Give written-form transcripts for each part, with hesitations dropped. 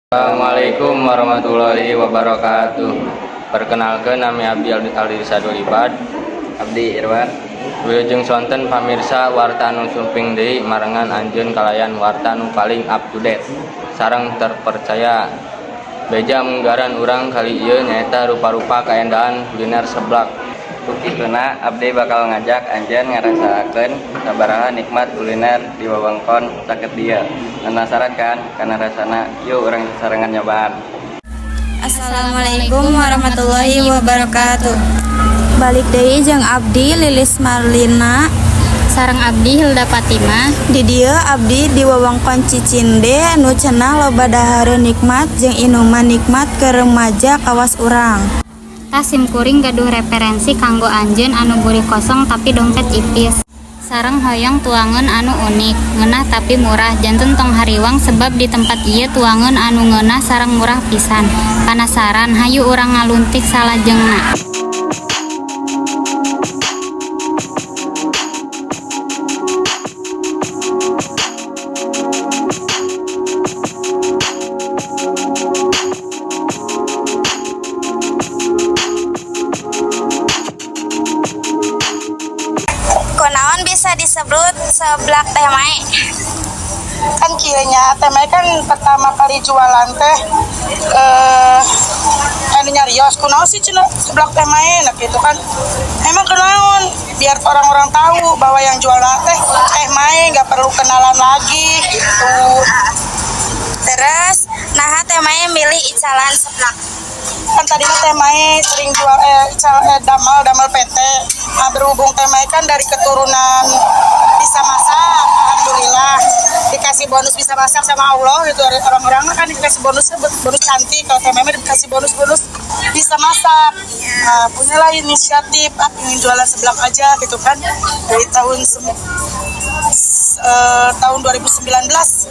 Assalamualaikum warahmatullahi wabarakatuh. Perkenalkan, nami abdi Aldi Sadul Ibad. Abdi Irwan. Wilujeng sonten, pamirsa. Warta nu sumping deui marengan anjeun kalayan warta nu paling up to date sareng terpercaya. Beja munggaran urang kali ieu nyaeta rupa-rupa kaendahan kuliner seblak. Ku kituna abdi bakal ngajak anjeun ngarasaakeun sabaraha nikmat kuliner di wewengkon caket dieu. Penasaran kan kana rasana? Yuk, urang sarengan nyobaan. Assalamualaikum warahmatullahi wabarakatuh. Balik deui jeung abdi Lilis Marlina. Sareng abdi Hilda Fatima. Di dieu abdi di wewengkon Cicinde nu cenah loba dahareun nikmat jeung inuman nikmat keur remaja kawas urang. Tah, sim kuring gaduh referensi kanggo anjeun anu buri kosong tapi dompet ipis. Sareng hoyong tuangeun anu unik, ngeunah tapi murah. Janten tong hariwang, sebab di tempat ieu tuangeun anu ngeunah sareng murah pisan. Panasaran? Hayu urang ngaluntik salajengna. Kunaon bisa disebut seblak Teh Mae? Kan kieu nya, Teh Mae kan pertama kali jualan teh anu nyarios, "Kunaon sih cenah seblak Teh Mae?" Nah, gitu kan. Emang kunaon? Biar orang-orang tahu bahwa yang jualan teh Teh Mae, nggak perlu kenalan lagi gitu. Terus nah, Teh Mae milih icalan seblak? Kan tadinya Teh Mae sering jual damal damal PT. Nah, berhubung Teh Mae kan dari keturunan bisa masak, alhamdulillah dikasih bonus bisa masak sama Allah gitu. Orang-orang kan dikasih bonusnya bonus cantik, kalau Teh Mae mah dikasih bonus bonus bisa masak. Nah, punyalah inisiatif, ah, ingin jualan seblak aja gitu kan, dari tahun 2019.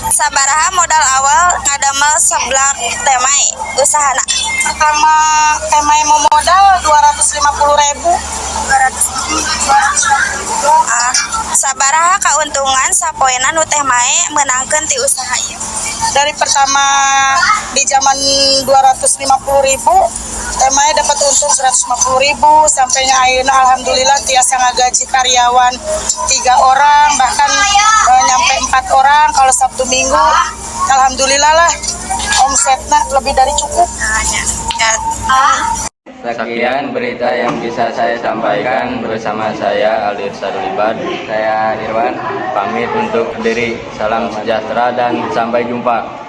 Sabaraha modal awal ngadamel seblak Teh Mae usahana? Pertama Teh Mae mau modal 250 ribu. Ah, sabaraha kauntungan sapoena nu Teh Mae meunangkeun ti usaha ieu? Dari pertama di zaman 250 ribu, Teh Mae dapat untung 150 ribu, sampainya akhirnya alhamdulillah tiasa ngagaji karyawan tiga orang, bahkan nyampe empat orang kalau Sabtu Minggu. Alhamdulillah lah, omsetnya lebih dari cukup. Nah, nya. Ya. Sekian berita yang bisa saya sampaikan. Bersama saya Alir Sadulibad. Saya Irwan. Pamit untuk diri. Salam sejahtera dan sampai jumpa.